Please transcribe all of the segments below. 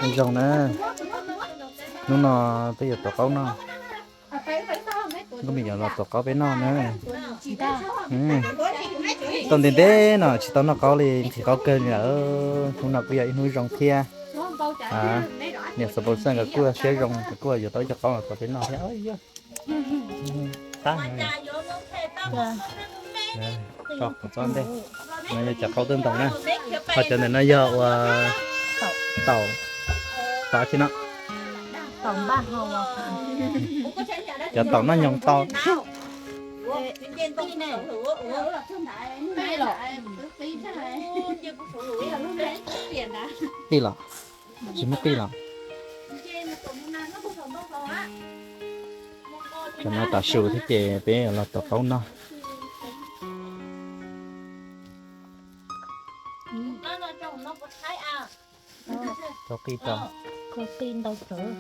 Nyob zoo na, hnub no peb yuav tuav qaub noj. Nkauj Mim yuav los tuav qaub peb noj na. Tau ntev ntev no tsis tau noj qaub li, nqhis qaub kawg li lawm. Hnub no kuj yog ib hnub zoo thiab. Niam Xav Npau Xaj nkawd kuj siab zoo, nkawd kuj yuav tau ib co qaub los tuav peb noj thiab. Tab, tso qhov txob ntej. No yog cov qaub tawb ntoo na. Ho cov ntawm no yog ua taum, taum tsi no. Cov taum noj nyoos tau. Qij los? Tsis muaj qij los? Cov no tav su thiab ces peb los tuav qaub noj. Rau qij rau. Qij ntau kawg.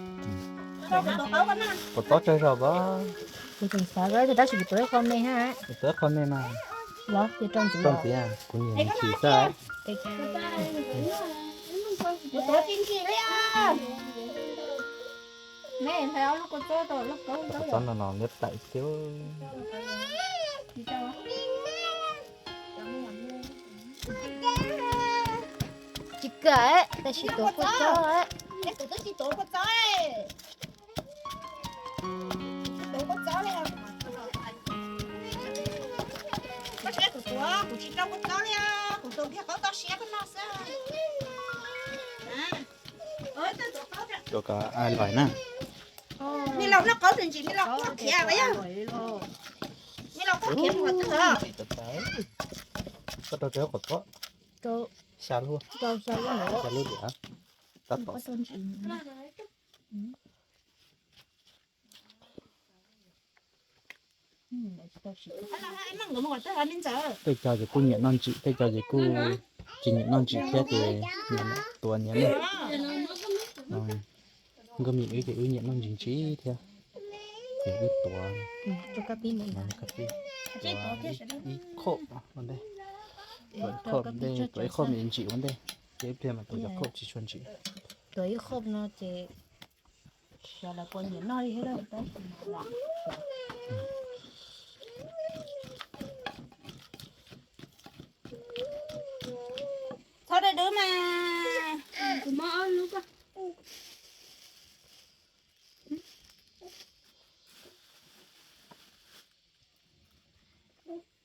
Kuv txob tsawg zog pab. Kuv tseem xav tab sis kuv tuav ib qho me ha. Kuv tuav ib qho me mas. Los ces rau ntxiv. Rau ntxiv, kuv nyiam ntsim xwb. Kuv tuav tsis ntsim li. Kuv txob no no liab plaim thiab. Tsis kawg, tab sis tuav kuj txob. Kuv tsis tuav, kuv tsis tau kuv txob li, kuv tuav kiag qaub toj siab peb noj xwb. Tuav kom loj na. Me laus noj qaub ntsim, me laus quaj khiav os. Me laus quaj khiav mus qhov twg os? Koj rau rau qhov txob. Xya lub, xya lub diam. Tab tom Tej co ces kuj nyiam noj ntsim, tej co ces kuj tsis nyiam noj ntsim thiab ces tuav nyiam ne. Nkauj Mim wb ces wb nyiam noj ntsim ntsim thiab, ces wb tuav ib khauj ua ntej, tuav ib khauj ntej, tuav ib khauj me ntsim ua ntej, ces ib pliag mas tuav cov khauj tsis tshua ntsim. Tuav ib khauj no ces xyov lawv puas nyiam noj li thiab. Txhob dawb dub mas. Kuv muab ob lub ko.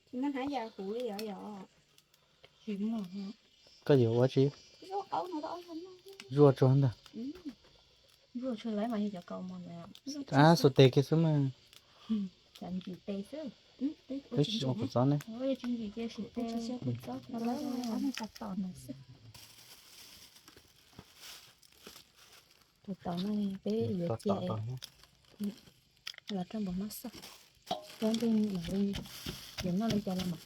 Tsis muaj hnab yam huv li os yom. Koj yuav ua tsi? Zuaj tsuag ntag. Ab, xuas tes kiag xwb mas. Twb tsis ua kuv txob ne. Tus tau no peb yuav cia los rau npaum no xwb. Cov ntej mam li yuav noj li cas los mam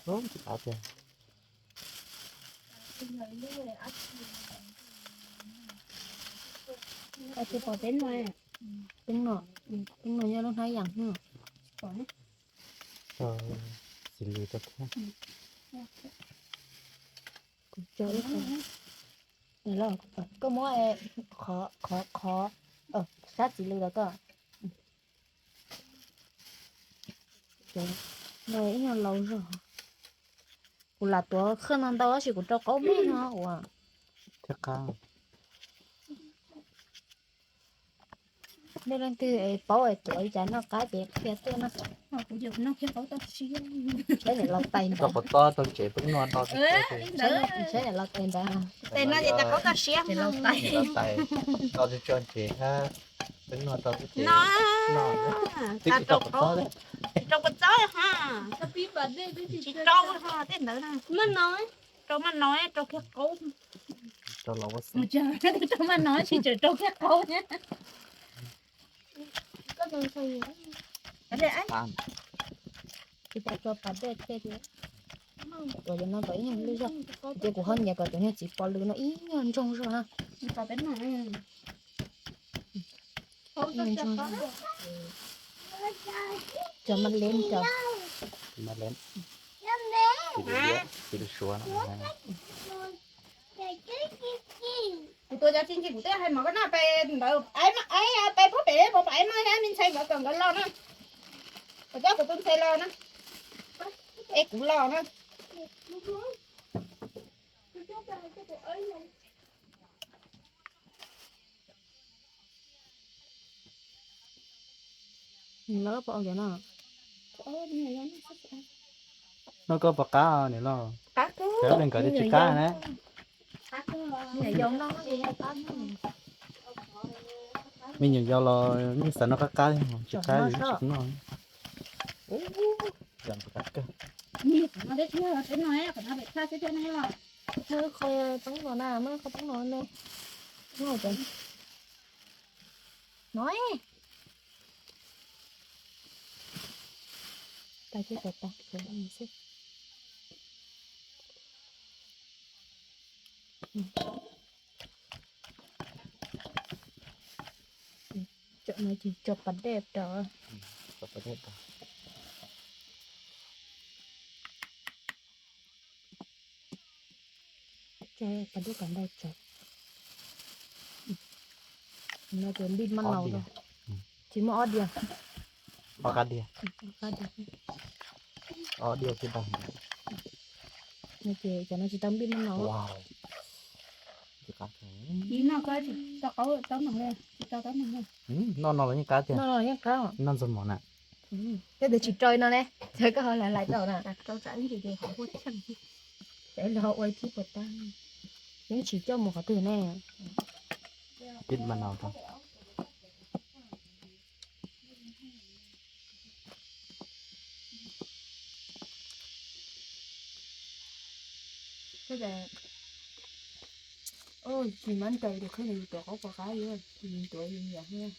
pom peb no, peb no, peb no nyob lub hnab yas no. Kuv tso ib qho. Koj muab qhov, qhov, qhov sab txiv lws los koj. No ib nyuag laus zog. Kuv lam tuav qhaj no ntau tab sis kuv rau qaub me no ua. Thiab qab. Nej leej twg paub es tuav li cas noj qab ces qhia tuaj na. Kuv ces kuv noj kiag qaub toj siab. Saib niam laus tais ntawd. Rau qhov tob rau tsev peb noj tau. Saib niam laus tais ntawd. Tes no ces rau qaub toj siab. Niam laus tais. Tau tso tsev hab peb noj tau xwb ces. No, twb tsis rau qhov tob. Tsis rau qhov txob ha. Tsis rau ha tej ntawd na. Rau maj no, rau kiag qaub. Rau maj no tsis tseem rau kiag qaub thiab. Tsis tas tso pas dej thiab tias, uas yog no kom ib nyuag lwj zog, ces kuv ho nyiam kom cov nyuag txiv pos lws no ib nyuag ntsoog zog ha. Cov mas lev cov. Mas lev. Tiv lws suav no. Tus cov tsis ntsis kuv twb hais mov koj noj pem ntawd, pem puag pem pem pem me ntxhais nkawd kom nkawd los na. Kuv coj kuv tus ntxhais los na, es kuv los na. Noj koj puas qab niam loj? Cov nkawd tsis qab na. Me nyuam yaus los yeej xav noj qab qab li, tsis qab tsis noj. No. Cov no ces cov pas dej rau. Cov pas dej kom ntau tso. No ces npij maj laus, tsis muaj ob diav. Ob qab diav. Ob diav tsis tau. No ces cov no tsis tau npij maj laus. Noj no los yeej qab tiag. Noj ntxuag mov na. Tej tus tsis rau no ne, txawm koj ho lais lais rau na. Ces los ua ib thib puas tag, yeej tsis coj mus qhov twg ne. Pib mas no rau. Tsis mab ncaws tus kheej, tuav qaub puas qab, tuav yus nyiam thiab.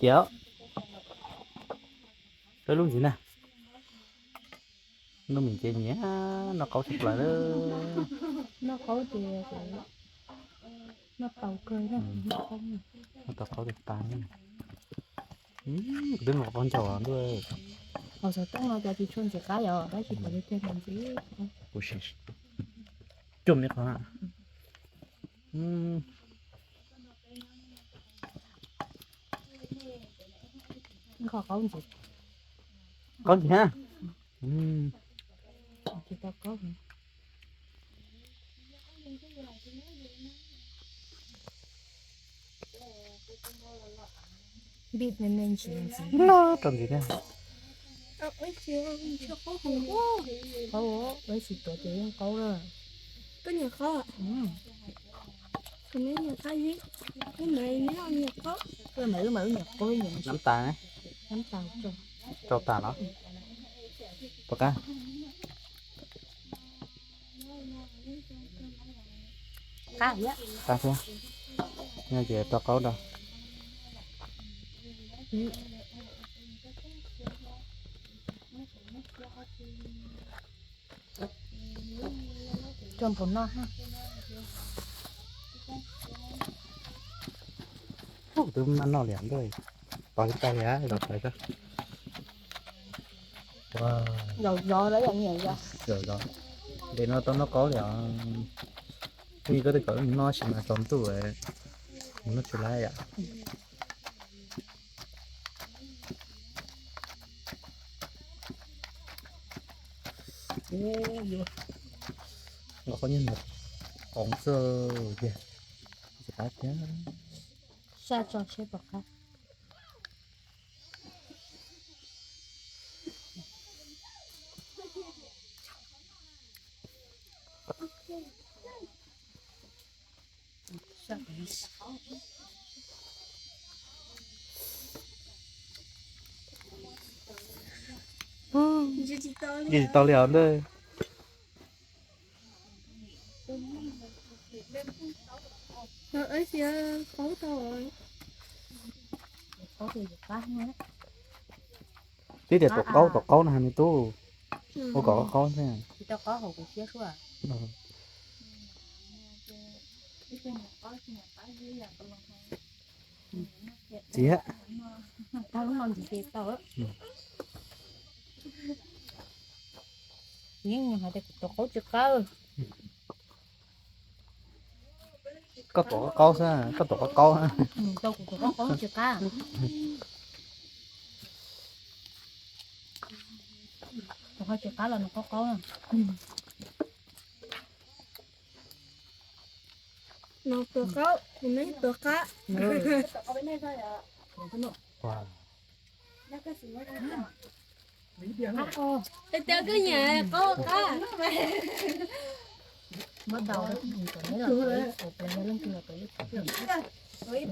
Tiag, peb lub ntxiv na. Noj mis ces nyiam, noj qaub tshaj plaws lawm. Noj qaub ces noj tau kawg, noj qaub tag. Kuv twb nqa qaub ncaug ntuj. Hauv xov tooj no cas tsis tshua ntxim qab yom, tab sis kuv tiag tiag ntxim. Kuv sim cuam ib qho. Nqa qaub ntxiv. Qaub ntxiv ha. Tsis tau qaub. Npij me me ntsis ntxiv. Loj rau ntxiv thiab. Qaub, lawv tsis tuav ces yeej qaub lawm. Koj nyiam qaub? Koj nyiam qaub, koj nyiam qaub. Nab tas, nab tas rau tas los puas qab? Qab thiab. Nyob ces rau qaub rau. Rau npaum no ha. Twb maj noj li ntawd, tos li tag li los tawm xwb. Zaum zov, zaum zov. Ntawm no tau noj qaub li os. Twb yog koj twb kom wb mus noj sis mas tsaus ntuj, mus noj tsis laib yom. Nqa qaub nyob ntawd qoov xwb tiag. Tsis qab tiag. Saj tso seb puas qab. Ntshe tsis tau li os ntej. Twb tias tus qaub, tus qaub no hais me tub, ua kom qaub thiab. Tsis tau qaub hauv kuv siab suab. Txiv, yeej hais tias kuv tuav qaub tsis qab. Koj tuav qaub qaub xwb, koj tuav qaub qaub. Tau kuv tuav qaub qaub tsis qab. Tuav qaub tsis qab los nws qaub qaub. No tuav qaub, kuv no tuav qab. Tes koj nyiam qaub qab.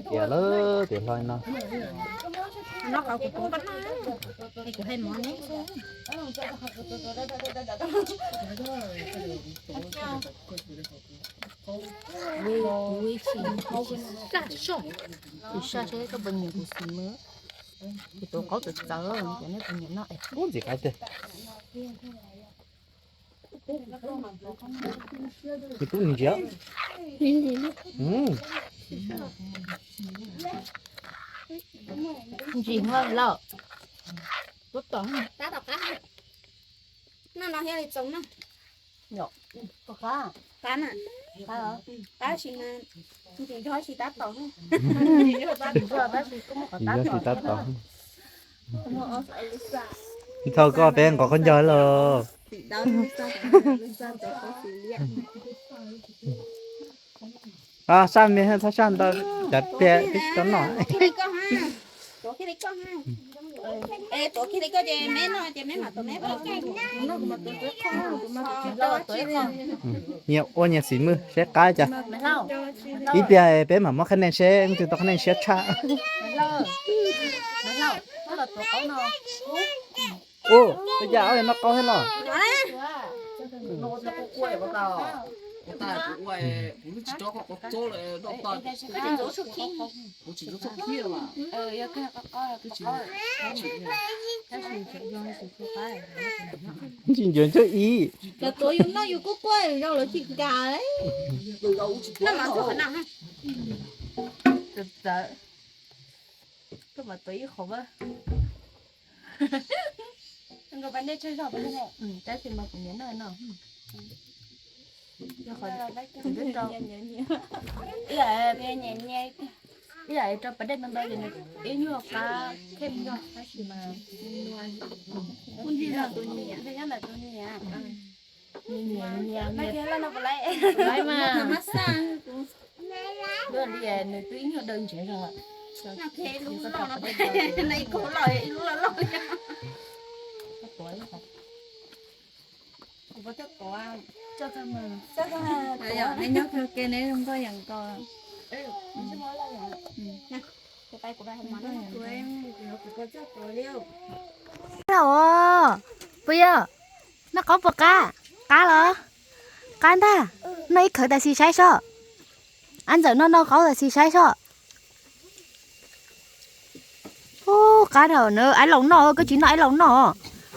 Tias lawm tias hlo no. Saj soj, saj seb koj puas nyiam kuv xim mwg. Kuv tuav qaub txawv txawv, cov nej puas nyiam noj es. Ub, ntxim qab tiag. Kuv tub ntsia. Ntsis maj lauj. Tab tom qab. Noj no thiaj li txaus noj. Qab na. Qab tsis na. Ntsis nrog tsis tab tom. Ntsis nrog tsis tab tom. Ib thaum koj peb nqos khaub ncaws los. Saj me thaj saj ntawd cas tiag peb tsis tau noj. Nyias ua nyias xim mwg seb qab cas. Ib pliag peb mam muab qhab nees seb leej twg tau qhab nees siab tshaj. Ub, ua cas ob no qaub thiab los? Tsis ncuav ncuav ib. Cov tuav yus noj yus kuj quaj zoo lawv tsis nkag. Noj mas txog qhov no. Txawv. Koj mam tuav ib qhov mas. Tab sis mas kuv nyiam noj no. Ib yam rau pas dej ntau ntau, ib nyuag qab khem nyob tab sis mas kuv nyiam, nyob ntawm tus nyiam. Nyiam, nyiam, nyiam. Laiv mas. Nws twb ib nyuag daw ntsev zog. Neb nyob kawg ke neb zoo nkauj yam nkaus. Puas yog? Noj qaub puas qab? Qab los? Qab ntag. Noj ib khawv tam sim saib soj. Ab ntxawm noj noj qaub tam sim saib soj. Ub, qab dhau na, aib laus noj, koj tsis noj aib laus noj.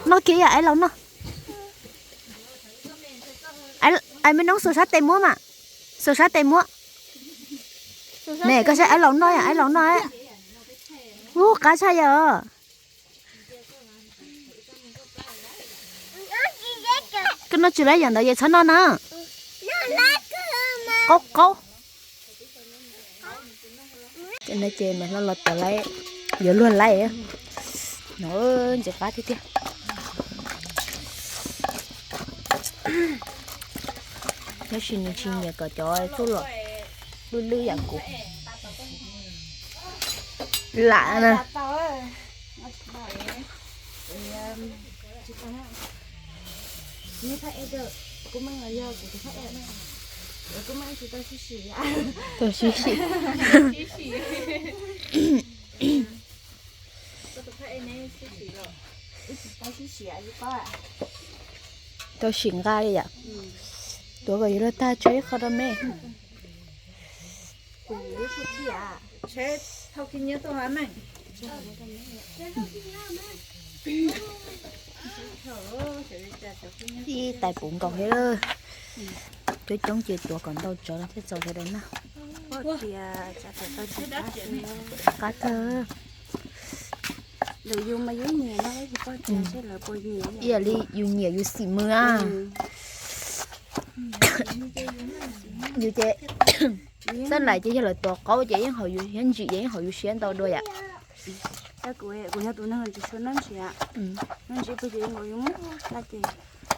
Noj kiag ib yam aib laus noj. Aib, me noob xuas sab tes muab mas. Xuas sab tes muab. Ne, koj saib aib laus noj, aib laus noj. Ub, qab tshaj yam. Koj noj tsis laib yam ntawd es txhob noj na. Qaub qaub. Ces niam hlob los tuav laib, yuav luag laib. No ntxim qab tiag tiag. Tab sis nws tsis nyiam kom cov txuj lom lwj lwj yam kuv lam na. Tau sib sim. Tau sim nqa li yam. Tuav kom yuav luag tag tso ib qho rau me. Ib tais puv nkaus thiab. Coob coob ces tuav kom ntau tsawv los thiaj txaus sawv daws noj. Tias tsam tau tsis qab xwb. Qab kawg. Lawv yus mas yus nyiam no, tab sis poj tias seb lawv puas nyiam. Ib yam li yus nyiam yus xim mws a. Yus ces xab lais ces yog lawv tuav qaub ces yeej haum yus siab, ntsim ces yeej haum yus siab ntau dua yam. Kuv yog tus neeg tsis tshua noj ntsim, noj ntsim pes ces yus muab na ces.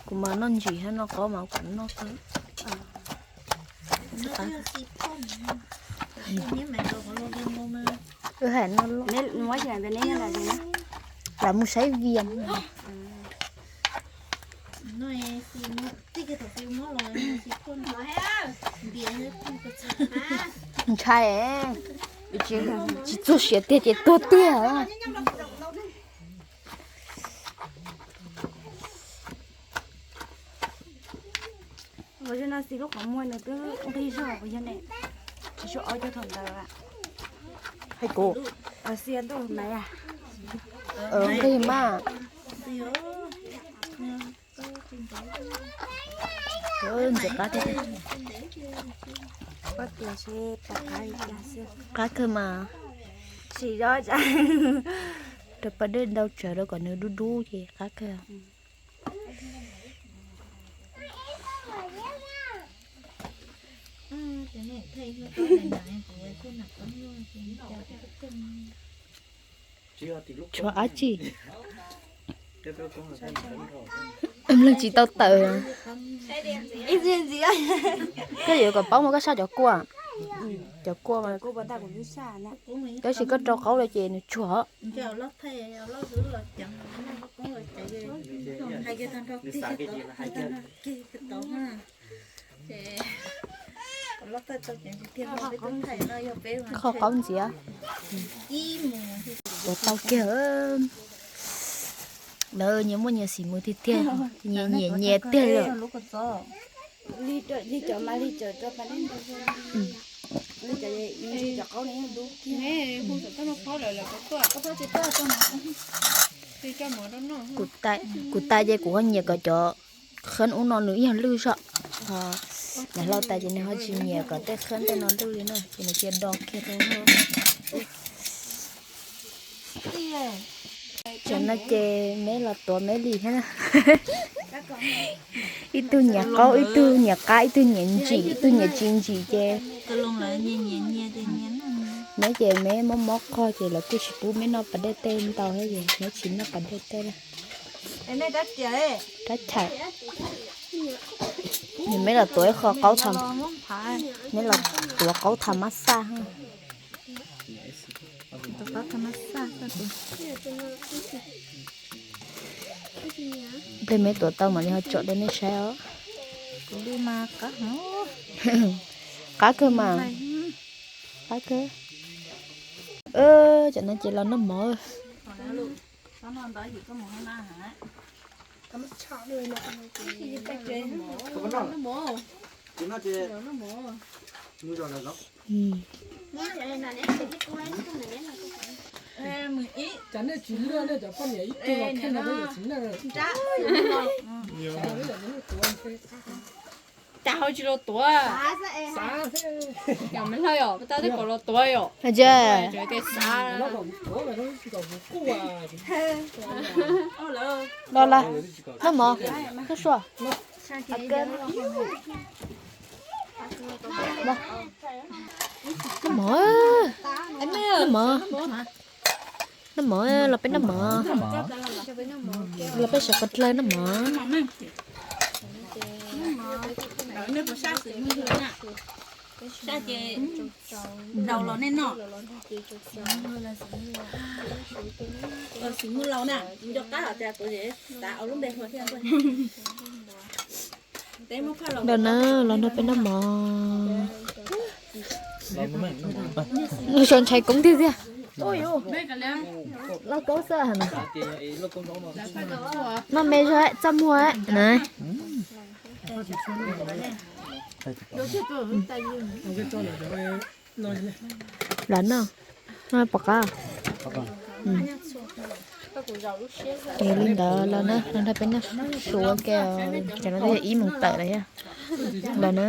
Kuv mas noj ntsim thiab noj qaub mas kuv noj kawg. Wb hais no los mus saib Vias. Ntshai, tsis txog siav tiag ces tuag tiag. Ua no xis lub qhov muag nws twb nqig zog, yog ne, tsis tshua ob cov thaum ntawd. Hais kuv, xia ntuj na, nqig mas. Ntxim qab tiag. Qab kawg mas. Sim zog, rau pas dej ntau tsawv rau kom nws dub dub ces qab kawg. Tshuav dab tsi? Leej tsis tau tawm. Koj yuav kom paub muab koj saj cov kua. Cov kua mas, tab sis koj rau qaub lawm ces nws tsuag. Kho qaub ntxiv. Ua tau kiag. Lawv nyias muaj nyias xim mws tiag tiag, nyias nyiam nyias tiag li. Kuv tas ces kuv ho nyiam kom cov khab ub no nws ib yam lwj zog. Niam hlob tas ces nws ho tsis nyiam kom tej khab tej no lwj li na, ces nws cia do kiag rau. Tam no ces meb los tuav meb li thiab na. Ib tug nyiam qaub, ib tug nyiam qab, ib tug nyiam ntsim, ib tug nyiam tsis ntsim ces. Meb ces meb mob mob qog ces lawv kuj tsis pub meb noj pas dej tej ntau thiab ces meb tsis noj pas dej tej. Rab chais. Meb los tuav ib qho qaub tham, meb los tuav qaub tham mab xaj. Pliag meb tuav tau mam li ho tsom rau nej saib os. Qab kawg mas. Qab kawg. Tam no ces los noj mov. Cas ho tsis los tuav? Yog me hlawj yom, peb tab tej kom los tuav yom. Los lawm, noj mov, noj sua. Noj mov, noj mov, noj mov, los peb noj mov. Los peb sawv qhov dlawg noj mov. Ntawm na los nrog peb noj mov. Nws sawv ntshai koob tiag tiag. Lauj kaub xwb na. Noj me zog txaj muag na. Lam noj, noj pom qab. Li ntawd los na, no nrog peb noj su ua ke, tam no twb yog ib moos tawm lawm thiab. Los na.